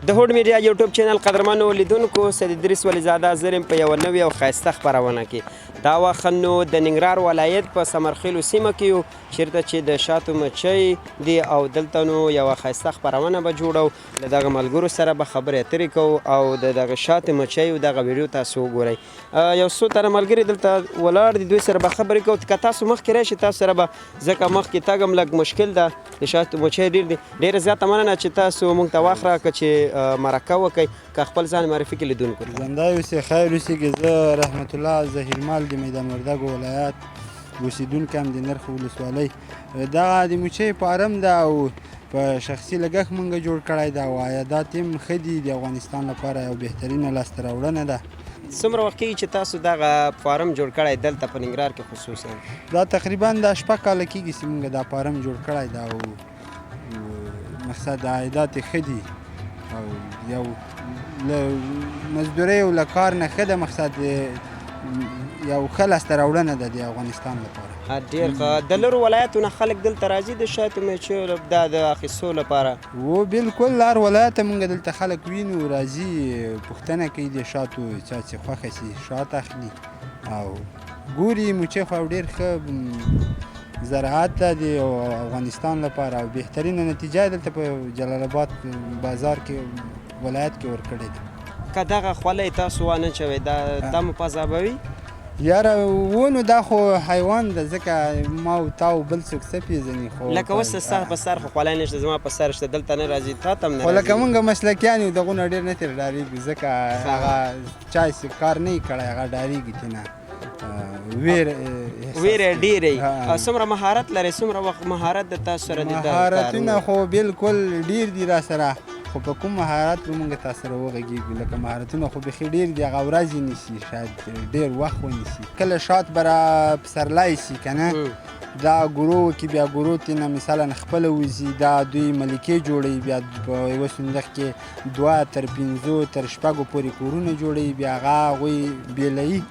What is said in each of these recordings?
د هوډ میډیا یوټیوب چینل قدرمنو لیدونکو، سید ادریس ولیزاده زریم په یوه نوې او ښایسته خپرونه کې. دا وخت نو د ننګرهار ولایت په ثمرخیلو سیمه کې یو، چیرته چې د شاتو مچۍ دي، او دلته نو یوه ښایسته خپرونه به جوړو، له دغه ملګرو سره به خبرې اترې کوو او د دغه شاتو مچیو دغه ویډیو تاسو وګورئ. یو څو تنه ملګري دلته ولاړ دي، دوی سره به خبرې کوو. که تاسو مخکې راشئ تاسو سره به، ځکه مخکې تګ هم لږ مشکل ده، د شاتو مچۍ ډېر دي. ډېره زیاته مننه چې تاسو موږ ته وخت راکړه چې مرکه وکړئ. که خپل ځان معرفي کړئ لیدونکو ته. ژوندی اوسې، خیر اوسې. زه رحمت الله ظهیرمل د میدان وردګو ولایت اوسېدونکی یم، د نرخ ولسوالۍ. دغه د مچۍ فارم ده او په شخصي لګښت مونږ جوړ کړی ده او عایدات هم ښه دي، د افغانستان لپاره یو بهترینه لاسته راوړنه ده. څومره وخت کېږي چې تاسو دغه فارم جوړ کړی دلته په ننګرهار کې خصوصا؟ دا تقریبا دا 6 کاله کېږي چې مونږ دا فارم جوړ کړی ده او مقصد عایدات یې ښه دي او یو له مزدورۍ او له کار نه ښه ده، مقصد یو ښه لاسته راوړنه ده د افغانستان لپاره. ډېر ښه. د لرو ولایتو نه خلک دلته راځي د شاتو مچیو دا د اخیستو لپاره؟ و بالکل، هر ولایت مونږ دلته خلک وینو، راځي، پوښتنه کوي د شاتو، چا چې خوښه شي شات اخلي او ګوري. مچۍ خو ډېر ښه زراعت ده د افغانستان لپاره او بهترینه نتیجه دلته په جلال آباد بازار کې ولایت کې ورکړې ده. که دغه خولۍ تاسو وانه چوئ، دا مو په عذابوي؟ یاره ونو دا خو حیوان ده، ځکه ما او تا او بل څوک څه پیژني خو. لکه اوس ستا په سر خو خولۍ نشته، زما په سر شته، دلته نه راځي، تا ته هم نه خو لکه راځي. مونږ مسلکیان یو، دغونه ډېر نه ترې ډارېږو، ځکه هغه چا چې کار نه کړی هغه ډارېږي چې نه ویر احساس ویره کوي. ډېرې. ها. څومره مهارت لري، څومره وخت مهارت د تاسو سره دی دغه مهارتونه کارونه؟ خو بالکل ډیر دي را سره، خو په کوم مهارت به مونږ تاسو سره وغږیږو؟ لکه مهارتونه خو بیخي ډیر دي، هغه ورځې نیسي، شاید ډیر وخت ونیسي. کله شات به را پسرلی سي که نه، دا ګرو کې بیا ګرو تېنه مثلا خپله وځي، دا دوی ملکې جوړوي، بیا په یوه صندوق کې دوه تر پنځو تر شپږو پورې کورونه جوړوي، بیا هغه هغوی بېلوي،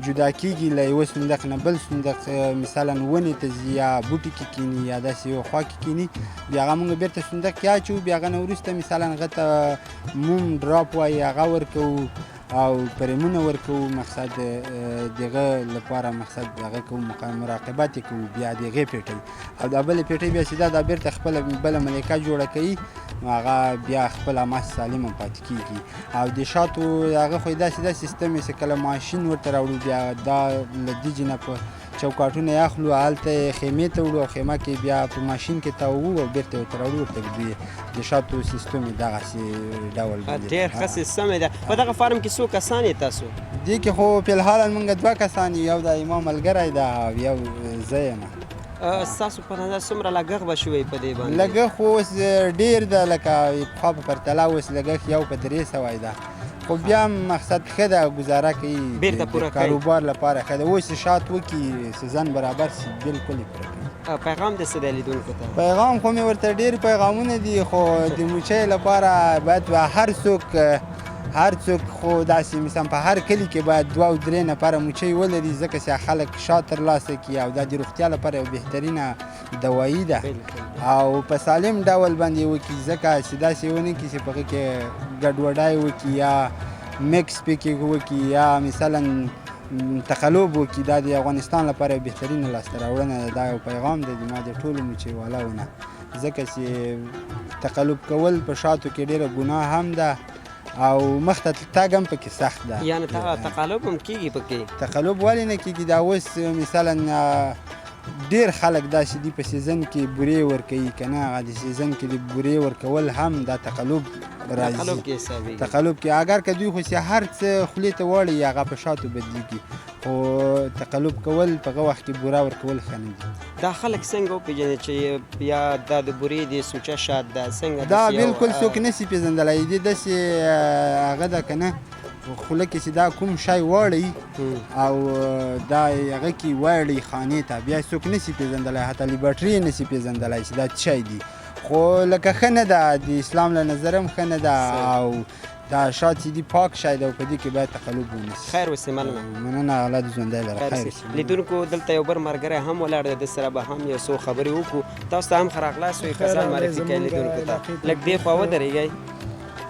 جدا کیږي له یوه صندوق نه بل صندوق، مثلا ونې ته ځي یا بوټي کې کینی یا داسې یو خوا کې کینی، بیا هغه موږ بیرته صندوق کې اچو. بیا هغه نه وروسته مثلا هغه ته موم ډراپ وایي، هغه ورکوو او پریمونه ورکوو، مقصد دغه لپاره مقصد هغه کوو، مراقبت یې کوو. بیا دغې پیټۍ او دا بلې پیټۍ بیا چې دا بیرته خپله بله ملکه جوړه کوي، نو هغه بیا خپله ماس سالمه پاتې کیږي. او د شاتو هغه خو یې داسې دا سیستم یې چې کله ماشین ورته راوړو، بیا دا له دې نه په چوکاټونه یې اخلو، هلته یې خیمې ته وړو او خیمه کې بیا په ماشین کې تاوو او بیرته یې ورته راوړو، ورته ږدو یې. د شاتو سیستم یې دغسې ډول باندې. ډېر ښه سیستم یې ده. په دغه فارم کې څو کسان یې تاسو؟ دې کې خو فلحال موږ دوه کسان یو، یو د امام ملګری ده او یو زه یم. ستاسو په نظر څومره لګښت به شوی په دې باندې؟ لګښت خو اوس ډېر ده، لکه پخوا په پرتله اوس لګښت یو په 300 ده، خو بیا هم مقصد ښه ده، ګزاره کوي. بیرته د پوره کوي. کاروبار لپاره ښه ده. اوس چې شات وکړي، سیزن برابر سي، بالکل یې پوره کوي. پیغام د څه دی لیدونکو ته؟ پیغام خو مې ورته ډېر پیغامونه دي، خو د مچۍ لپاره باید هر څوک خو داسې مثلا په هر کلي کې باید دوه او درې نفره مچۍ ولري، ځکه چې خلک شات ترلاسه کړي او دا د روغتیا لپاره یو بهترینه دوایي ده. او په سالم ډول باندې وکړي، ځکه چې داسې ونه کړي چې په هغه کې ګډوډی وکړي یا مکس پکې وکړي یا مثلا تقلب وکړي. دا د افغانستان لپاره یو بهترینه لاسته راوړنه ده. دا یو پیغام دی د ما د ټولو مچۍ والاو نه، ځکه چې تقلب کول په شاتو کې ډېره ګناه هم ده او مخته تګ هم پکې سخت ده. یعنی تقلب هم کیږي پکې؟ تقلب ولې نه کیږي؟ دا اوس مثلا ډیر خلک داسې دي، په سیزن کې بورې ورکوي که نه، هغه د سیزن کې د بورې ورکول هم دا تقلب راځي. تقلب کې حسابېږي. تقلب کې، اگر که دوی خو چې هر څه خولې ته واړي هغه په شاتو بدلیږي، خو تقلب کول په هغه وخت کې بوره ورکول ښه نه دي. دا خلک څنګه وپېژني چې یا دا د بورې دی سوچه شات ده، څنګه دا داسې یو، بالکل څوک نه سي پېژندلی. دې داسې هغه ده که نه، خوله کې چې دا کوم شی واړي او دا هغه کې واړي خانې ته، بیا څوک نه سي پېژندلی، حتی لیبارټري یې نه سي پېژندلی چې دا څه شی دي. خو لکه ښه نه ده، د اسلام له نظره هم ښه نه ده او دا شات چې دي پاک شی ده او په دې کې باید تقلب ونه سي. خیر اوسې، مننه. مننه، الله دې ژوندی لره. خیر خیر اوسې. اوسې. لیدونکو، دلته یو بل ملګری هم ولاړ دی، ده سره به هم یو څو خبرې وکړو. تاسو ته هم ښه راغلاست وي. که خیر ځان راغلی، معرفي کړئ زمونږ لیدونکو ته. علاقې ته. لږ دې خوا ودرېږئ.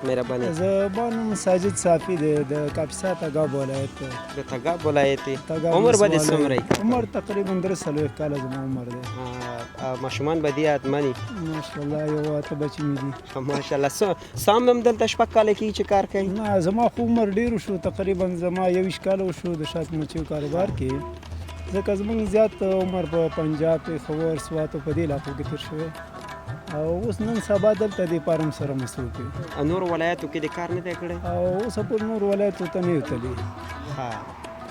مهرباني. زما نوم ساجد صافي دی، د کاپیسا تګاب ولایت دی. د تګاب ولایت یې. عمر به دې څومره وي؟ عمر تقریبا 43 کاله زما عمر دی. ماشومان به دې حتما وي؟ ماشاءالله یو اته بچي مې دي. ماشاءالله. سام هم دلته 6 کاله کېږي چې کار کوي؟ نه، زما خو عمر ډېر شو، تقریبا زما 21 کاله وشو د شات مچیو کاروبار کې، ځکه زموږ زیات عمر په پنجاب، پېښور، سوات او په دې علاقو کې تېر شوی، او اوس نن سبا دلته د فارم سره مصروف یو. نورو ولایاتو کې د کار نه دی کړی؟ او اوس پورې نورو ولایاتو ته نه یو تللي. ښه.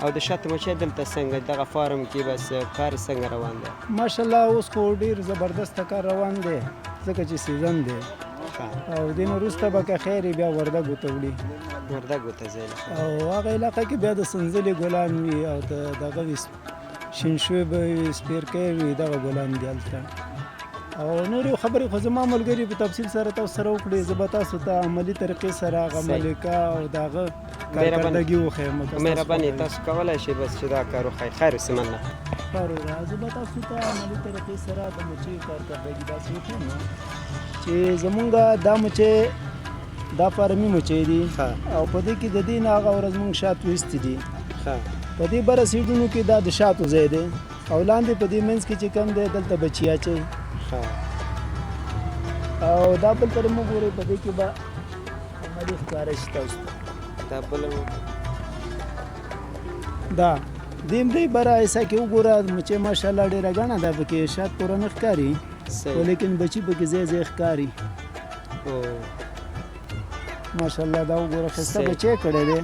او د شاتو مچۍ دلته څنګه دغه فارم کې بس کار څنګه روان دی؟ ماشاءالله اوس خو ډېر زبردست کار روان دی، ځکه چې season دی. او دې نه وروسته به که خیر بیا وردګو ته وړي. وردګو ته ځي. او هغه علاقه کې بیا د سنځلې ګلان وي او د دغه وي شینشوی به وي، سپېرکی وي، دغه ګلان دي هلته. او نورې خبرې خو زما ملګري په تفصیل سره تاسو سره وکړي، زه به تاسو ته عملي طریقې سره هغه ملکه او د هغه کارکردګي وښیم. مهرباني، تاسو کولی شئ بس چې دا کار وښایئ. خیر اوسئ، مننه. زه به تاسو ته عملي طریقې سره د مچیو کارکردګي داسې وښیم چې زمونږ دا مچۍ دا فارمي مچۍ دي، او په دې کې د دې نه هغه ورځ مونږ شات ویستي دي. په دې بره سیډونو کې دا د شاتو ځای دی، او لاندې په دې منځ کې چې کوم دی دلته بچي اچوي. او دا بل تر موږ ګورئ په دې کې به عملي ښکاره شي تاسو ته. دا بل دا دې بره حصه کې وګوره، مچۍ ماشاءالله ډېره ګڼه ده، پکې شات پوره نه ښکاري، خو لیکن بچي پکې ځای ځای ښکاري. ماشاءالله دا وګوره ښایسته بچی کړی دی.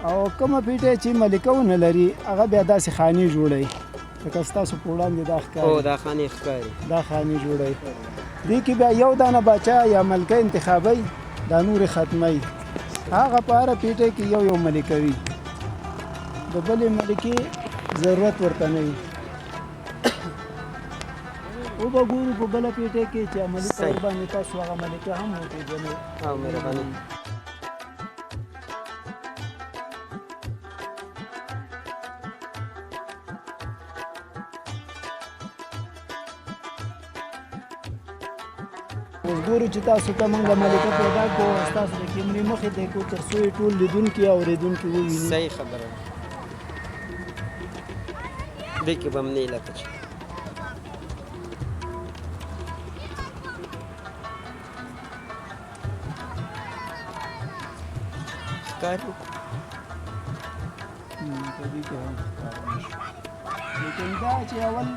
او کومه پیټی چې ملکه ونه لري هغه بیا داسې خانې جوړوي، لکه ستاسو په وړاندې دا ښکاري. دا خانې ښکاري، دا خانې جوړوي. دې کې بیا یو دانه باچا یا ملکه انتخابوي، دا نورې ختموي. هغه په هره پیټۍ کې یو یو ملکه وي، د بلې ملکې ضرورت ورته نه وي. وبه ګورو په بله پیټۍ کې چې عملي طور باندې تاسو هغه ملکه هم وپېژنئ. مهرباني. اوس ګورو چې تاسو ته موږ ملکه پیدا کړو، ستاسو د کیمرې مخې ته یې کړو تر څو یې ټول لیدونکي او اورېدونکي وویني. صحیح خبره ده. دې کې به هم نه لکه چې ښکاري. په دې کې هم ښکار نه شو، لیکن دا چې اول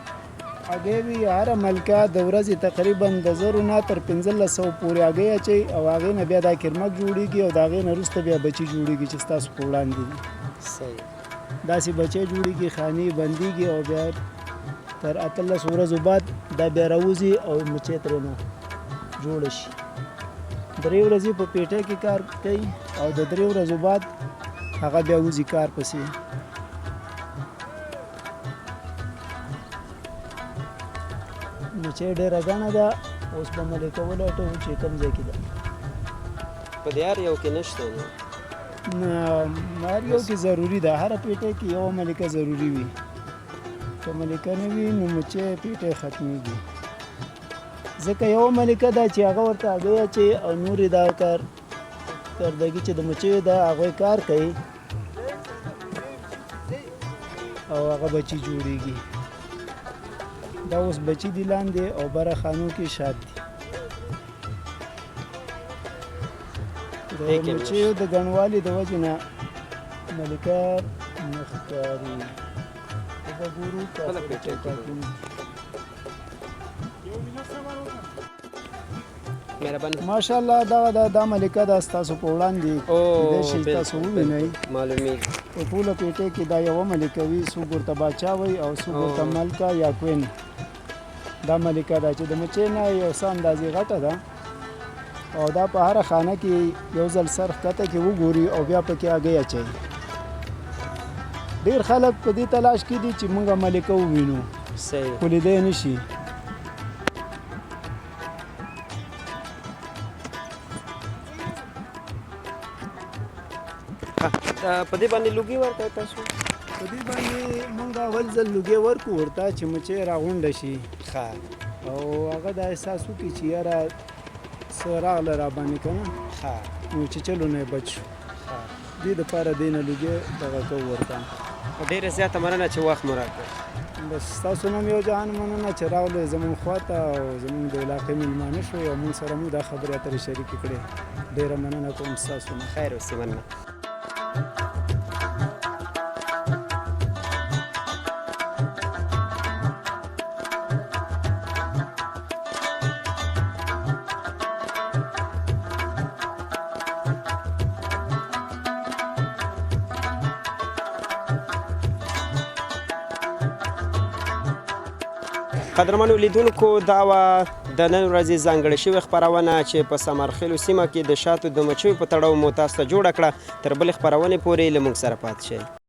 هګۍ وي، هره ملکه د ورځې تقریبا د 1000 نه تر 1500 پورې هګۍ اچوي، او هغې نه بیا دا کرمک جوړېږي، او د هغې نه وروسته بیا بچي جوړېږي چې ستاسو په وړاندې دي. داسې بچی جوړېږي، خانې بندېږي، او بیا تر 18 ورځو بعد دا بیا راوځي او مچۍ ترې نه جوړه شي. 3 ورځې په پیټۍ کې کار کوي، او د 3 ورځو بعد هغه بیا وځي کار پسې. مچۍ ډېره ګڼه ده، اوس به ملکه ولټوو چې کوم ځای کې ده. په دې هر یو کې نشته؟ نه، هر یو کې ضروري ده، هره پیټۍ کې یوه ملکه ضروري وي. که ملکه نه وي نو مچۍ پیټۍ ختمېږي، ځکه یوه ملکه ده چې هغه ورته هګۍ اچوي، او نورې دا کار کردګي چې د مچیو ده هغوی کار کوي، او هغه بچي جوړېږي. دا اوس بچي دي لاندې، او بره خانو کې شات دي. د مچیو د ګڼوالي د وجې نه ملکه نه ښکاري. وبه ګورو مهرباني. ماشاءالله دا دا ملکه ده ستاسو په وړاندې کېدای شي تاسو ووینئ، معلومېږي. په ټوله پیټۍ کې دا یوه ملکه وي، څوک ورته باچا وي او څوک ورته ملکه یا queen. دا ملکه ده چې د مچۍ نه یو څه اندازې غټه ده، او دا په هره خانه کې یو ځل سر ښکته کې وګوري او بیا پکې هګۍ اچوي. ډېر خلک په دې تلاش کې دي چې موږ ملکه ووینو، خو لیدی نه شي. په دې باندې لوګي ورکوئ تاسو؟ په دې باندې موږ اول ځل لوګی ورکړو ورته چې مچۍ راغونډه شي، او هغه دا احساس وکړي چې یاره څه راغله را باندې که نه. نو چیچلو نه یې بچ شو. دې دپاره دې نه لوګی دغه کوو ورته. ډېره زیاته مننه چې وخت مو راکړ. بس ستاسو نه هم یو جهان مننه چې راغلئ زموږ خوا ته او زموږ د علاقې مېلمانه شوئ او موږ سره مو دا خبرې اترې شریکې کړې. ډېره مننه کوم ستاسو نه. خیر اوسې، مننه. قدرمنو لیدونکو، دا وه د نن ورځې ځانګړې شوې خپرونه چې په سمرخیلو سیمه کې د شاتو د مچیو په تړاو مو تاسو ته جوړه کړه. تر بلې خپرونې پورې له موږ سره پاتې شئ.